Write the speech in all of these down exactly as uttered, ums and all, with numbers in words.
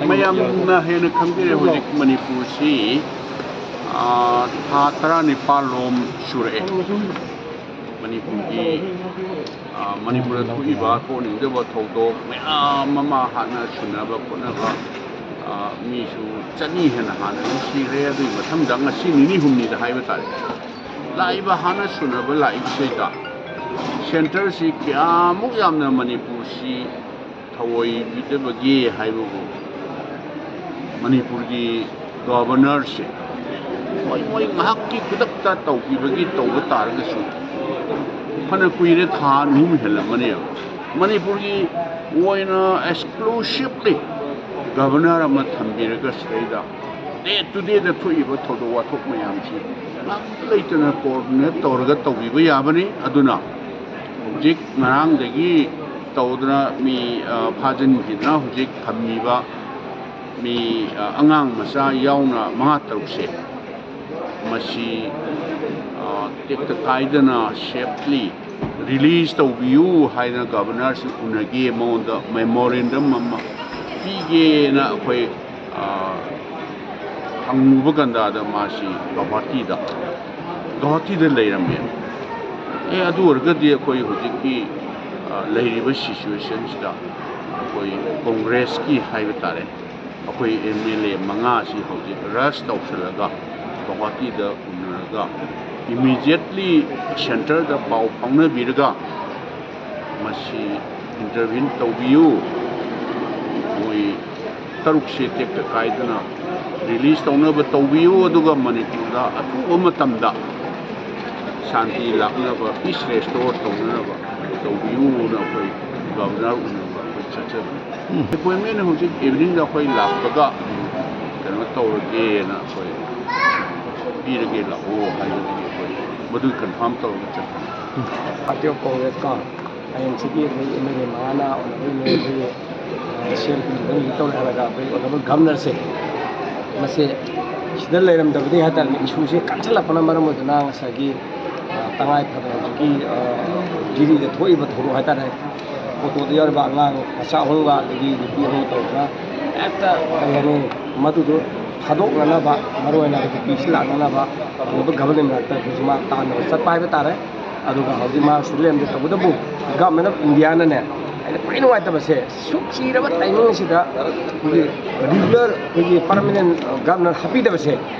ꯃꯌꯥꯝꯅ ꯍꯦꯟꯅ ꯈꯪꯕꯤꯔꯦ, ꯍꯧꯖꯤꯛ ꯃꯅꯤꯄꯨꯔꯁꯤ, ꯑꯥ, ꯊꯥ ꯇꯔꯥꯅꯤꯄꯥꯜ ꯂꯣꯝ ꯁꯨꯔꯛꯑꯦ꯫ ꯃꯅꯤꯄꯨꯔꯒꯤ, ꯑꯥ, ꯃꯅꯤꯄꯨꯔꯗ ꯊꯣꯛꯏꯕ ꯊꯣꯛꯅꯤꯡꯗꯕ ꯊꯧꯗꯣꯛ ꯃꯌꯥꯝ ꯑꯃ, ꯍꯥꯠꯅ ꯁꯨꯅꯕ ꯈꯣꯠꯅꯕ, ꯑꯥ, ꯃꯤꯁꯨ ꯆꯅꯤ ꯍꯦꯟꯅ ꯍꯥꯟꯅ ꯑꯗꯨꯝ ꯁꯤꯈ꯭ꯔꯦ꯫ ꯑꯗꯨꯒꯤ ꯃꯊꯪꯗ ꯉꯁꯤ ꯅꯤꯅꯤ ꯍꯨꯝꯅꯤꯗ ꯍꯥꯏꯕ ꯇꯥꯔꯦ, ꯂꯥꯛꯏꯕ ꯍꯥꯠꯅ ꯁꯨꯅꯕ ꯂꯥꯛꯏꯕꯁꯤꯗ ꯁꯦꯟꯇꯔꯁꯤ ꯀꯌꯥꯃꯨꯛ ꯌꯥꯝꯅ ꯃꯅꯤꯄꯨꯔꯁꯤ ꯊꯑꯣꯏꯕꯤꯗꯕꯒꯦ ꯍꯥꯏꯕꯕꯨ, ꯃꯅꯤꯄꯨꯔꯒꯤ ꯒꯚꯔꯅꯔꯁꯦ ꯃꯣꯏ, ꯃꯣꯏ ꯉꯥꯏꯍꯥꯛꯀꯤ ꯈꯨꯗꯛꯇ ꯇꯧꯈꯤꯕꯒꯤ ꯇꯧꯕ ꯇꯥꯔꯒꯁꯨ, ꯐꯅ ꯀꯨꯏꯔꯦ, ꯊꯥ ꯑꯅꯤ ꯑꯍꯨꯝ ꯍꯦꯜꯂꯝꯃꯅꯦꯕ꯫ ꯃꯅꯤꯄꯨꯔꯒꯤ ꯑꯣꯏꯅ exclusively ꯒꯚꯔꯅꯔ ꯑꯃ ꯊꯝꯕꯤꯔꯒ ꯁꯤꯗꯩꯗ day to dayꯗ ꯊꯣꯛꯏꯕ ꯊꯧꯗꯣꯛ ꯋꯥꯊꯣꯛ ꯃꯌꯥꯝꯁꯤ ꯉꯥꯏꯍꯥꯛ ꯂꯩꯇꯅ coordinate ꯇꯧꯔꯒ ꯇꯧꯕꯤꯕ ꯌꯥꯕꯅꯤ꯫ ꯑꯗꯨꯅ ꯍꯧꯖꯤꯛ ꯉꯔꯥꯡꯗꯒꯤ ꯇꯧꯗꯅ ꯃꯤ, ꯑ, ꯐꯥꯖꯤꯟꯈꯤꯗꯅ ꯍꯧꯖꯤꯛ ꯊꯝꯃꯤꯕ ꯃꯤ, ꯑ, ꯑꯉꯥꯡ ꯃꯆꯥ ꯌꯥꯎꯅ ꯃꯉꯥ ꯇꯔꯨꯛꯁꯦ, ꯃꯁꯤ, ꯑ, ꯇꯦꯛꯇ ꯀꯥꯏꯗꯅ safely release ꯇꯧꯕꯤꯌꯨ ꯍꯥꯏꯗꯅ ꯒꯚꯔꯅꯔꯁꯤ ꯎꯅꯒꯦ, ꯃꯉꯣꯟꯗ memorandum ꯑꯃ ꯄꯤꯒꯦꯅ ꯑꯩꯈꯣꯏ, ꯑ, ꯍꯪꯉꯨꯕ ꯀꯥꯟꯗ ꯃꯥꯁꯤ ꯒꯧꯍꯥꯇꯤꯗ, ꯒꯧꯍꯥꯇꯤꯗ ꯂꯩꯔꯝꯃꯦ꯫ ꯑꯦ, ꯑꯗꯨ ꯑꯣꯏꯔꯒꯗꯤ ꯑꯩꯈꯣꯏ ꯍꯧꯖꯤꯛꯀꯤ, ꯑ, ꯂꯩꯔꯤꯕ situationꯁꯤꯗ ꯑꯩꯈꯣꯏ ꯀꯣꯡꯒ꯭ꯔꯦꯁꯀꯤ ꯍꯥꯏꯕ ꯇꯥꯔꯦ, ꯑꯩꯈꯣꯏ M L A ꯃꯉꯥꯁꯤ ꯍꯧꯖꯤꯛ rush ꯇꯧꯁꯤꯜꯂꯒ ꯒꯧꯍꯥꯇꯤꯗ ꯎꯅꯔꯒ immediately centreꯗ ꯄꯥꯎ ꯐꯥꯎꯅꯕꯤꯔꯒ ꯃꯁꯤ intervene ꯇꯧꯕꯤꯌꯨ, ꯃꯣꯏ ꯇꯔꯨꯛꯁꯦ ꯇꯦꯛꯇ ꯀꯥꯏꯗꯅ release ꯇꯧꯅꯕ ꯇꯧꯕꯤꯌꯨ, ꯑꯗꯨꯒ ꯃꯅꯤꯄꯨꯔꯗ ꯑꯊꯨꯕ ꯃꯇꯝꯗ ꯁꯥꯟꯇꯤ ꯂꯥꯛꯅꯕ, peace restore ꯇꯧꯅꯅꯕ ꯇꯧꯕꯤꯌꯨꯅ ꯑꯩꯈꯣꯏ ꯒꯚꯔꯅꯔ ꯎꯅꯕ ꯑꯩꯈꯣꯏ ꯆꯠꯆꯕꯅꯤ꯫ ꯎꯝ꯫ Appointment ꯍꯧꯖꯤꯛ eveningꯗ ꯑꯩꯈꯣꯏ ꯂꯥꯛꯄꯒ ꯀꯩꯅꯣ ꯇꯧꯔꯒꯦꯅ ꯑꯩꯈꯣꯏ ꯄꯤꯔꯒꯦ ꯂꯥꯛꯑꯣ ꯍꯥꯏꯕꯗꯒꯤ ꯑꯩꯈꯣꯏ ꯃꯗꯨ confirm ꯇꯧꯔꯒ ꯆꯠꯄꯅꯤ꯫ Party of Congressꯀ I N Cꯒꯤ ꯑꯩꯈꯣꯏ M L A ꯃꯉꯥꯅ ꯑꯩꯈꯣꯏ ꯃꯦꯌꯔ ꯑꯩꯈꯣꯏꯒꯤ, ꯑ, C M ꯄꯤꯕꯗ ꯇꯧꯔꯦ ꯍꯥꯏꯔꯒ ꯑꯩꯈꯣꯏ Honourable Governorꯁꯦ ꯃꯁꯦ ꯁꯤꯗ ꯂꯩꯔꯝꯗꯕꯅꯤ ꯍꯥꯏ ꯇꯥꯔꯦ, issueꯁꯦ ꯀꯟꯁꯤꯜꯂꯛꯄꯅ ꯃꯔꯝ ꯑꯣꯏꯗꯨꯅ ꯉꯁꯥꯏꯒꯤ ꯇꯉꯥꯏ ꯐꯗꯅ ꯍꯧꯖꯤꯛꯀꯤ ꯖꯤꯔꯤꯗ ꯊꯣꯛꯏꯕ ꯊꯧꯗꯣꯛ ꯍꯥꯏꯇꯥꯔꯦ, ꯑꯣꯇꯣꯗ ꯌꯥꯎꯔꯤꯕ ꯑꯉꯥꯡ ꯃꯆꯥ ꯑꯍꯨꯝꯒ ꯑꯗꯒꯤ ꯅꯨꯄꯤ ꯑꯍꯨꯝ ꯇꯧꯗꯅ ꯍꯦꯛꯇ ꯀꯔꯤ ꯍꯥꯏꯅꯤ, ꯃꯗꯨꯗꯣ ꯊꯥꯗꯣꯛꯅꯅꯕ, ꯃꯔꯨꯑꯣꯏꯅ ꯅꯨꯄꯤꯁꯤ ꯂꯥꯛꯅꯅꯕ ꯑꯣꯏꯕ ꯒꯚꯔꯟꯃꯦꯟ ꯃꯔꯛꯇ ꯍꯧꯖꯤꯛ ꯃꯥ ꯇꯥꯟꯅꯕ ꯆꯠꯄ ꯍꯥꯏꯕ ꯇꯥꯔꯦ꯫ ꯑꯗꯨꯒ ꯍꯧꯖꯤꯛ ꯃꯥ ꯁꯤꯗ ꯂꯩꯔꯝꯗꯦ꯫ ꯇꯧꯕꯇꯕꯨ ꯒꯚꯔꯟꯃꯦꯟ ꯑꯣꯐ ꯏꯟꯗꯤꯌꯥꯅꯅꯦ, ꯑꯩꯅ ꯈ꯭ꯋꯥꯏ ꯅꯨꯡꯉꯥꯏꯇꯕꯁꯦ, ꯁꯨꯛ ꯆꯤꯔꯕ ꯇꯥꯏꯃꯤꯡ ꯑꯁꯤꯗ ꯑꯩꯈꯣꯏꯒꯤ ꯔꯤꯒꯨꯂꯔ, ꯑꯩꯈꯣꯏꯒꯤ ꯄꯔꯃꯅꯦꯟ ꯒꯚꯔꯅꯔ ꯍꯥꯞꯄꯤꯗꯕꯁꯦ,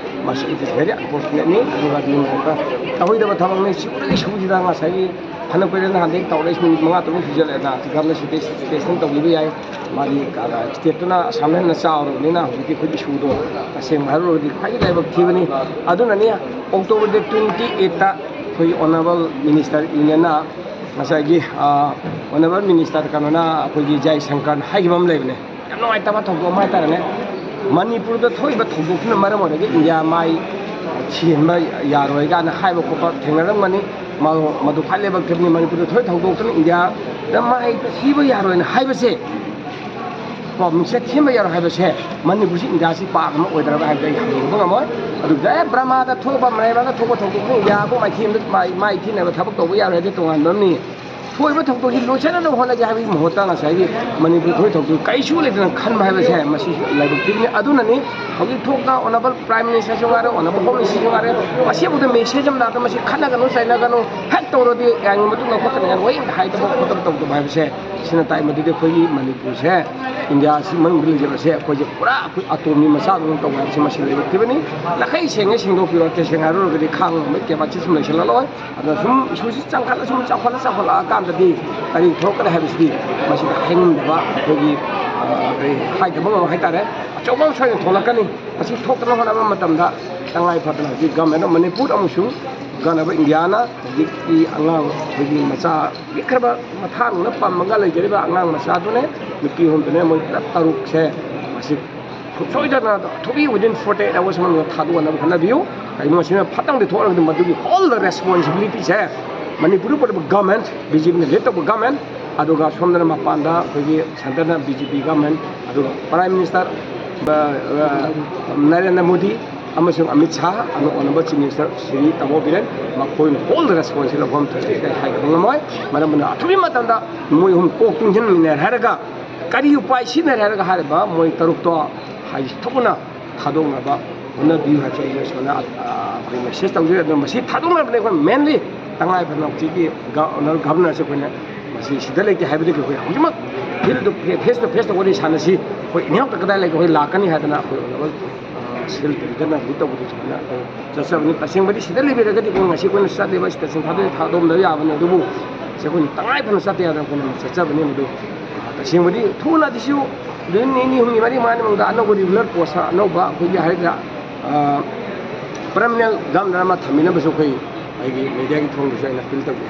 ꯃꯁꯤ ꯏꯠ ꯏꯁ ꯚꯦꯔꯤ ꯑꯟꯐꯣꯔꯆꯨꯅꯦꯠꯅꯤ꯫ ꯑꯗꯨꯒ ꯑꯗꯨꯒꯤ ꯃꯊꯛꯇ ꯇꯧꯍꯩꯗꯕ ꯊꯕꯛꯅꯤ꯫ ꯁꯤꯕꯗꯒꯤ ꯁꯨꯁꯤꯗ ꯉꯁꯥꯏꯒꯤ ꯐꯅ ꯀꯨꯏꯔꯦ, ꯅꯍꯥꯟꯗꯒꯤ ꯇꯧꯔꯛꯏꯁꯤ ꯅꯨꯃꯤꯠ ꯃꯉꯥ ꯇꯔꯨꯛ ꯁꯨꯖꯜꯂꯛꯑꯦꯅ ꯒꯚꯔꯅꯔ ꯁꯤꯗꯩ ꯁꯁꯄꯦꯟꯁꯟ ꯇꯧꯕꯤꯕ ꯌꯥꯏ꯫ ꯃꯥꯗꯤ ꯁ꯭ꯇꯦꯠꯇꯨꯅ ꯑꯁꯥꯝꯅ ꯍꯦꯟꯅ ꯆꯥꯎꯔꯕꯅꯤꯅ ꯍꯧꯖꯤꯛꯇꯤ ꯑꯩꯈꯣꯏꯒꯤ ꯏꯁꯨꯗꯣ ꯇꯁꯦꯡꯅ ꯍꯥꯏꯔꯨꯔꯒꯗꯤ ꯈ꯭ꯋꯥꯏꯗꯒꯤ ꯂꯥꯏꯕꯛ ꯊꯤꯕꯅꯤ꯫ ꯑꯗꯨꯅꯅꯤ ꯑꯣꯛꯇꯣꯕꯔ ꯗꯦꯠ ꯇ꯭ꯋꯦꯟꯇꯤ ꯑꯩꯠꯇ ꯑꯩꯈꯣꯏꯒꯤ ꯑꯣꯅꯔꯦꯕꯜ ꯃꯤꯅꯤꯁꯇꯔ ꯌꯨꯅꯤꯌꯟꯅ ꯉꯁꯥꯏꯒꯤ ꯑꯣꯅꯔꯦꯕꯜ ꯃꯤꯅꯤꯁꯇꯔ ꯀꯩꯅꯣꯅ ꯑꯩꯈꯣꯏꯒꯤ ꯖꯥꯏꯁꯪꯀꯔꯅ ꯍꯥꯏꯈꯤꯕ ꯑꯃ ꯂꯩꯕꯅꯦ, ꯌꯥꯝ ꯅꯨꯡꯉꯥꯏꯇꯕ ꯊꯧꯗꯣꯛ ꯑꯃ ꯍꯥꯏꯇꯥꯔꯦꯅꯦ꯫ ꯃꯅꯤꯄꯨꯔꯗ ꯊꯣꯛꯏꯕ ꯊꯧꯗꯣꯛꯇꯨꯅ ꯃꯔꯝ ꯑꯣꯏꯔꯒ ꯏꯟꯗꯤꯌꯥ ꯃꯥꯏ ꯁꯤꯍꯟꯕ ꯌꯥꯔꯣꯏ ꯀꯥꯏꯅ ꯍꯥꯏꯕ ꯈꯣꯠꯄ ꯊꯦꯡꯅꯔꯝꯒꯅꯤ꯫ ꯃꯗꯨ ꯃꯗꯨ ꯈ꯭ꯋꯥꯏ ꯂꯥꯏꯕꯛ ꯊꯤꯕꯅꯤ꯫ ꯃꯅꯤꯄꯨꯔꯗ ꯊꯣꯛꯏ ꯊꯧꯗꯣꯛꯇꯨꯅ ꯏꯟꯗꯤꯌꯥꯗ ꯃꯥꯏ ꯊꯤꯕ ꯌꯥꯔꯣꯏꯅ ꯍꯥꯏꯕꯁꯦ, ꯀꯣ, ꯃꯤꯡꯆꯠ ꯊꯤꯍꯟꯕ ꯌꯥꯔꯣꯏ ꯍꯥꯏꯕꯁꯦ ꯃꯅꯤꯄꯨꯔꯁꯤ ꯏꯟꯗꯤꯌꯥꯁꯤ ꯄꯥꯛ ꯑꯃ ꯑꯣꯏꯗ꯭ꯔꯕ ꯍꯥꯏꯕꯗꯤ ꯑꯩ ꯍꯟꯗꯣꯛꯄ ꯉꯝꯃꯣꯏ꯫ ꯑꯗꯨꯗ ꯑꯦ ꯕ꯭ꯔꯃꯥꯗ ꯊꯣꯛꯄ, ꯃꯌꯥꯝꯗ ꯊꯣꯛꯄ ꯊꯧꯗꯣꯛꯇꯨꯅ ꯏꯟꯗꯤꯌꯥꯕꯨ ꯃꯥꯏꯊꯤ ꯑꯃꯗ ꯃꯥꯏ ꯃꯥꯏ ꯊꯤꯅꯕ ꯊꯕꯛ ꯇꯧꯕ ꯌꯥꯔꯣꯏ ꯍꯥꯏꯗꯤ ꯇꯣꯉꯥꯟꯕ ꯑꯃꯅꯤ꯫ ꯊꯣꯛꯏꯕ ꯊꯧꯗꯣꯛꯁꯤ ꯂꯣꯏꯁꯤꯟꯅꯕ ꯍꯣꯠꯅꯒꯦ ꯍꯥꯏꯕꯒꯤ ꯃꯍꯨꯠꯇ ꯉꯁꯥꯏꯒꯤ ꯃꯅꯤꯄꯨꯔ ꯊꯣꯛꯏ ꯊꯧꯗꯣꯛ ꯀꯔꯤꯁꯨ ꯂꯩꯇꯅ ꯈꯟꯕ ꯍꯥꯏꯕꯁꯦ ꯃꯁꯤꯁꯨ ꯂꯥꯏꯕꯛ ꯊꯤꯕꯅꯤ꯫ ꯑꯗꯨꯅꯅꯤ ꯍꯧꯖꯤꯛ ꯊꯣꯛꯅ ꯑꯣꯅꯔꯦꯕꯜ ꯄ꯭ꯔꯥꯏꯝ ꯃꯤꯅꯤꯁꯇꯔꯁꯨ ꯉꯥꯏꯔꯦ, ꯑꯣꯅꯔꯦꯕꯜ ꯍꯣꯝ ꯃꯤꯅꯤꯁꯇꯔꯁꯨ ꯉꯥꯏꯔꯦ, ꯃꯁꯤꯕꯨꯗ ꯃꯦꯁꯦꯖ ꯑꯃ ꯂꯥꯛꯇ ꯃꯁꯤ ꯈꯠꯅꯒꯅꯨ ꯆꯩꯅꯒꯅꯨ, ꯍꯦꯛ ꯇꯧꯔꯗꯤ ꯌꯥꯡꯉꯤ ꯃꯇꯨꯡꯗ ꯈꯣꯠꯀꯅꯤ ꯍꯥꯏꯅ ꯋꯥꯔꯤ ꯑꯝꯇ ꯍꯥꯏꯗꯕ ꯈꯣꯠꯇꯕ ꯇꯧꯗꯕ ꯍꯥꯏꯕꯁꯦ ꯁꯤꯅ ꯇꯥꯛꯏ ꯃꯗꯨꯗꯤ ꯑꯩꯈꯣꯏꯒꯤ ꯃꯅꯤꯄꯨꯔꯁꯦ, ꯏꯟꯗꯤꯌꯥꯁꯤ ꯃꯅꯨꯡꯗ ꯂꯩꯖꯕꯁꯦ ꯑꯩꯈꯣꯏꯁꯦ ꯄꯨꯔꯥ ꯑꯩꯈꯣꯏ ꯑꯇꯣꯝꯒꯤ ꯃꯆꯥꯗꯧꯅ ꯇꯧꯕ ꯍꯥꯏꯕꯁꯤ ꯃꯁꯤ ꯂꯥꯏꯕꯛ ꯊꯤꯕꯅꯤ꯫ ꯅꯥꯈꯩ ꯁꯦꯡꯉꯦ, ꯁꯦꯡꯗꯣꯛꯄꯤꯔꯣ꯫ ꯇꯁꯦꯡꯅ ꯍꯥꯏꯔꯨꯔꯒꯗꯤ ꯈꯥꯡꯕ ꯉꯝꯕꯒꯤ ꯀꯦꯄꯥꯁꯤꯇꯤ ꯁꯨꯝ ꯂꯩꯁꯤꯜꯂꯛꯂꯣꯏ꯫ ꯑꯗꯨꯅ ꯁꯨꯝ ꯏꯁꯨꯁꯤ ꯆꯪꯈꯠꯂ ꯁꯨꯝ ꯆꯥꯎꯈꯠꯂ ꯆꯥꯎꯈꯠꯂꯛꯑꯀꯥꯟꯗꯗꯤ ꯀꯔꯤ ꯊꯣꯛꯀꯅꯤ ꯍꯥꯏꯕꯁꯤꯗꯤ ꯃꯁꯤꯗ ꯍꯥꯏꯉꯝꯗꯕ ꯑꯩꯈꯣꯏꯒꯤ, ꯑ, ꯀꯔꯤ ꯍꯥꯏꯗꯕ ꯉꯝꯕ ꯍꯥꯏꯇꯥꯔꯦ, ꯑꯆꯧꯕ ꯑꯃ ꯁꯣꯏꯗꯅ ꯊꯣꯛꯂꯛꯀꯅꯤ꯫ ꯃꯁꯤ ꯊꯣꯛꯇꯅꯕ ꯍꯣꯠꯅꯕ ꯃꯇꯝꯗ ꯇꯉꯥꯏ ꯐꯗꯅ ꯍꯧꯖꯤꯛ ꯒꯚꯔꯟꯃꯦꯟ ꯑꯣꯐ ꯃꯅꯤꯄꯨꯔ ꯑꯃꯁꯨꯡ ꯒꯚꯔꯟꯃꯦꯟ ꯑꯣꯐ ꯏꯟꯗꯤꯌꯥꯅ ꯍꯧꯖꯤꯛꯀꯤ ꯑꯉꯥꯡ ꯑꯩꯈꯣꯏꯒꯤ ꯃꯆꯥ ꯄꯤꯛꯈ꯭ꯔꯕ ꯃꯊꯥ ꯅꯨꯡꯅ ꯄꯝꯃꯒ ꯂꯩꯖꯔꯤꯕ ꯑꯉꯥꯡ ꯃꯆꯥꯗꯨꯅꯦ, ꯅꯨꯄꯤ ꯑꯍꯨꯝꯗꯨꯅꯦ, ꯃꯣꯏ ꯄꯨꯂꯞ ꯇꯔꯨꯛꯁꯦ ꯃꯁꯤ ꯁꯣꯏꯗꯅ ꯊꯣꯛꯏ within forty eight hours ꯃꯅꯨꯡꯗ ꯊꯥꯗꯣꯛꯅꯕ ꯍꯣꯠꯅꯕꯤꯌꯨ꯫ ꯀꯩꯒꯨꯝꯕ ꯃꯁꯤꯅ ꯐꯠꯇꯪꯗꯤ ꯊꯣꯛꯑꯒꯗꯤ ꯃꯗꯨꯒꯤ all the responsibility ꯁꯦ ꯃꯅꯤꯄꯨꯔꯗ ꯄꯨꯔꯛꯄ ꯒꯚꯔꯟꯃꯦꯟ, ꯕꯤ ꯖꯦ ꯄꯤꯅ ꯂꯤꯗ ꯇꯧꯕ ꯒꯚꯔꯟꯃꯦꯟ, ꯑꯗꯨꯒ ꯁꯣꯝꯗꯅ ꯃꯄꯥꯟꯗ ꯑꯩꯈꯣꯏꯒꯤ ꯁꯦꯟꯇꯔꯅ ꯕꯤ ꯖꯦ ꯄꯤ ꯒꯚꯔꯟꯃꯦꯟ, ꯑꯗꯨꯒ ꯄ꯭ꯔꯥꯏꯝ ꯃꯤꯅꯤꯁꯇꯔ, ꯑ, ꯑ, ꯅꯔꯦꯟꯗ꯭ꯔ ꯃꯣꯗꯤ, ꯑꯃꯁꯨꯡ ꯑꯃꯤꯠ ꯁꯥꯍ, ꯑꯃ ꯑꯣꯅꯔꯦꯕꯜ ꯆꯤꯐ ꯃꯤꯅꯤꯁꯇꯔ ꯁ꯭ꯔꯤ ꯇꯥꯃꯣ ꯕꯤꯔꯦꯟ, ꯃꯈꯣꯏꯅ ꯍꯣꯜꯗ ꯔꯦꯁꯄꯣꯟꯁꯤꯕꯜ ꯂꯧꯐꯝ ꯊꯣꯛꯏ ꯍꯥꯏ ꯍꯥꯏꯗꯕ ꯉꯝꯃꯣꯏ꯫ ꯃꯔꯝ ꯑꯗꯨꯅ ꯑꯊꯨꯕ ꯃꯇꯝꯗ ꯃꯣꯏ ꯑꯍꯨꯝ ꯀꯣꯛ ꯇꯨꯡꯁꯤꯟꯃꯤꯟꯅꯔꯦ ꯍꯥꯏꯔꯒ ꯀꯔꯤ ꯎꯄꯥꯏ ꯁꯤꯖꯤꯟꯅꯔꯦ ꯍꯥꯏꯔꯒ ꯍꯥꯏꯔꯤꯕ ꯃꯣꯏ ꯇꯔꯨꯛꯇꯣ ꯍꯥꯏꯗꯤ ꯊꯣꯛꯅ ꯊꯥꯗꯣꯛꯅꯕ ꯍꯣꯠꯅꯕꯤꯌꯨ ꯍꯥꯏꯕꯁꯦ ꯑꯩꯅ ꯁꯣꯝꯗ, ꯑ, ꯑꯩꯈꯣꯏ ꯃꯦꯁꯦꯖ ꯇꯧꯖꯔꯤ꯫ ꯑꯗꯨꯅ ꯃꯁꯤ ꯊꯥꯗꯣꯛꯅꯕꯅꯦ ꯑꯩꯈꯣꯏ ꯃꯦꯟꯂꯤ ꯇꯉꯥꯏ ꯐꯗꯅ ꯍꯧꯖꯤꯛꯀꯤ ꯒ-, ꯑꯣꯅꯔꯦꯕꯜ ꯒꯚꯔꯅꯔꯁꯦ ꯑꯩꯈꯣꯏꯅ ꯃꯁꯤ ꯁꯤꯗ ꯂꯩꯇꯦ ꯍꯥꯏꯕꯗꯒꯤ ꯑꯩꯈꯣꯏ ꯍꯧꯖꯤꯛꯃꯛ ꯐꯤꯜꯗ ꯐꯦ-, ꯐꯦꯁ ꯇꯨ ꯐꯦꯁꯇ ꯋꯥꯔꯤ ꯁꯥꯟꯅꯁꯤ, ꯑꯩꯈꯣꯏ ꯏꯅꯦꯍꯥꯛꯇ ꯀꯗꯥꯏ ꯂꯩꯒꯦ ꯑꯩꯈꯣꯏ ꯂꯥꯛꯀꯅꯤ ꯍꯥꯏꯗꯅ ꯑꯩꯈꯣꯏ ꯑꯣꯅꯔꯦꯕꯜ, ꯑ, ꯁꯤꯜ ꯇꯧꯗꯅ ꯍꯧꯖꯤꯛ ꯇꯧꯕꯗꯨ ꯁꯨꯃꯥꯏꯅ ꯑꯩꯈꯣꯏ ꯆꯠꯆꯕꯅꯤ꯫ ꯇꯁꯦꯡꯕꯗꯤ ꯁꯤꯗ ꯂꯩꯕꯤꯔꯒꯗꯤ ꯑꯩꯈꯣꯏ ꯉꯁꯤ ꯑꯩꯈꯣꯏꯅ ꯆꯠꯂꯤꯕ ꯁꯤꯗ ꯆꯤꯡꯊꯥꯗꯣꯏ ꯊꯥꯗꯣꯛꯂꯝꯗꯕ ꯌꯥꯕꯅꯤ, ꯑꯗꯨꯕꯨ ꯁꯤ ꯑꯩꯈꯣꯏꯅ ꯇꯉꯥꯏ ꯐꯗꯅ ꯆꯠꯇ ꯌꯥꯗꯅ ꯑꯩꯈꯣꯏꯅ ꯆꯠꯆꯕꯅꯤ꯫ ꯃꯗꯨ ꯇꯁꯦꯡꯕꯗꯤ ꯊꯨꯅ ꯗꯤꯁꯤꯌꯨ ꯅꯨꯃꯤꯠ ꯅꯤꯅꯤ, ꯍꯨꯝꯅꯤ, ꯃꯔꯤ, ꯃꯉꯥꯅꯤ ꯃꯅꯨꯡꯗ ꯑꯅꯧꯕ ꯔꯤꯒꯨꯂꯔ ꯄꯣꯁ ꯑꯅꯧꯕ ꯑꯩꯈꯣꯏꯒꯤ ꯍꯥꯏꯒꯗ꯭ꯔꯥ, ꯑ, ꯄꯔꯃꯅꯦꯟ ꯒꯚꯔꯅꯔ ꯑꯃ ꯊꯝꯕꯤꯅꯕꯁꯨ ꯑꯩꯈꯣꯏ ꯑꯩꯒꯤ ꯃꯦꯗꯤꯌꯥꯒꯤ ꯊꯣꯡꯗꯁꯨ ꯑꯩꯅ ꯑꯄꯤꯜ ꯇꯧꯖꯩ꯫